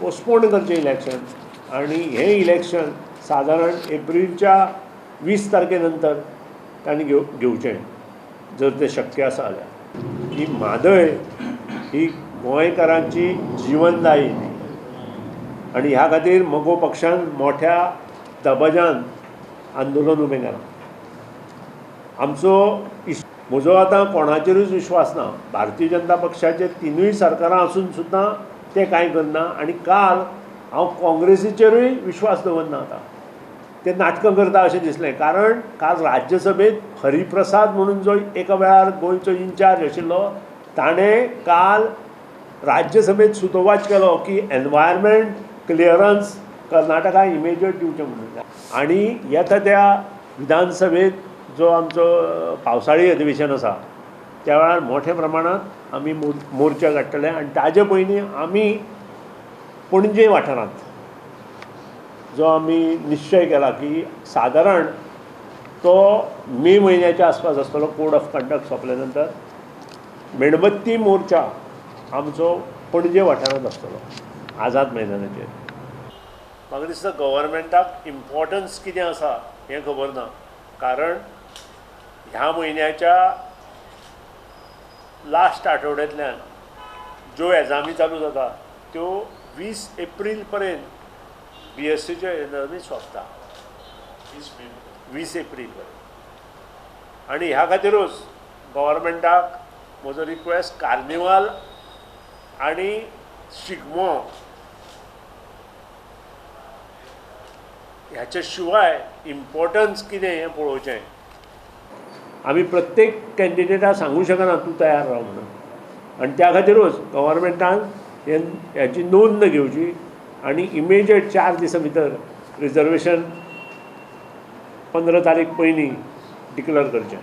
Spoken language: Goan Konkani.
पोस्टपोन करचें इलेक्शन आनी हें इलेक्शन सादारण एप्रीलच्या 20 तारखे नंतर तांणी घेवचें जर तें शक्य आसा जाल्यार. ही म्हादय ही गोंयकारांची जिवनदायी आनी ह्या खातीर मगो पक्षान मोठ्या दबाज्यान आंदोलन उबें केलां. आमचो म्हजो आतां कोणाचेरूच विश्वास ना. भारतीय जनता पक्षाचे तिनूय सरकारां आसून सुद्दां ते कांय करना आनी काल हांव काँग्रेसीचेरूय विश्वास दवरना. आतां ते नाटकां करता अशें दिसलें, कारण काल राज्यसभेंत हरिप्रसाद म्हणून जो एका वेळार गोंयचो इन्चार्ज आशिल्लो ताणें काल राज्यसभेंत सुतोवाच केलो की एनवायरमेंट क्लियरन्स कर्नाटका इमिजिएट दिवचें म्हणून. आनी येता त्या विधानसभेंत जो आमचो पावसाळी अधिवेशन आसा त्या वेळार मोठ्या प्रमाणांत आमी मोर्चा काडटले आनी ताजे पयलीं आमी पणजे वाठारांत जो आमी निश्चय केला की सादारण तो मे म्हयन्याच्या आसपास आसतलो. कोड ऑफ कंडक्ट सोंपल्या नंतर मेणबत्ती मोर्चा आमचो पणजे वाठारांत आसतलो आझाद मैदानाचेर. म्हाका दिसता गव्हर्मेंटाक इम्पॉर्टन्स कितें आसा हें खबर ना, कारण ह्या म्हयन्याच्या लास्ट आठवड्यांतल्यान ज्यो एग्जामी चालू जाता त्यो 20 एप्रील पर्यंत बीएससीच्यो एग्जामी सोंपता, 20 एप्रील पर्यंत. आनी ह्या खातीरूच गव्हर्मेंटाक म्हजो रिक्वेस्ट, कार्निवाल आनी शिगमो ह्याच्या शिवाय इम्पॉर्टन्स कितें हें पळोवचें. आमी प्रत्येक कॅन्डिडेटाक सांगूंक शकना तूं तयार राव म्हणून, आनी त्या खातीरूच गव्हर्मेंटान ह्याची नोंद घेवची आनी इमिजिएट 4 दिसां भितर रिजर्वेशन 15 तारीख पयलीं डिक्लेर करचें.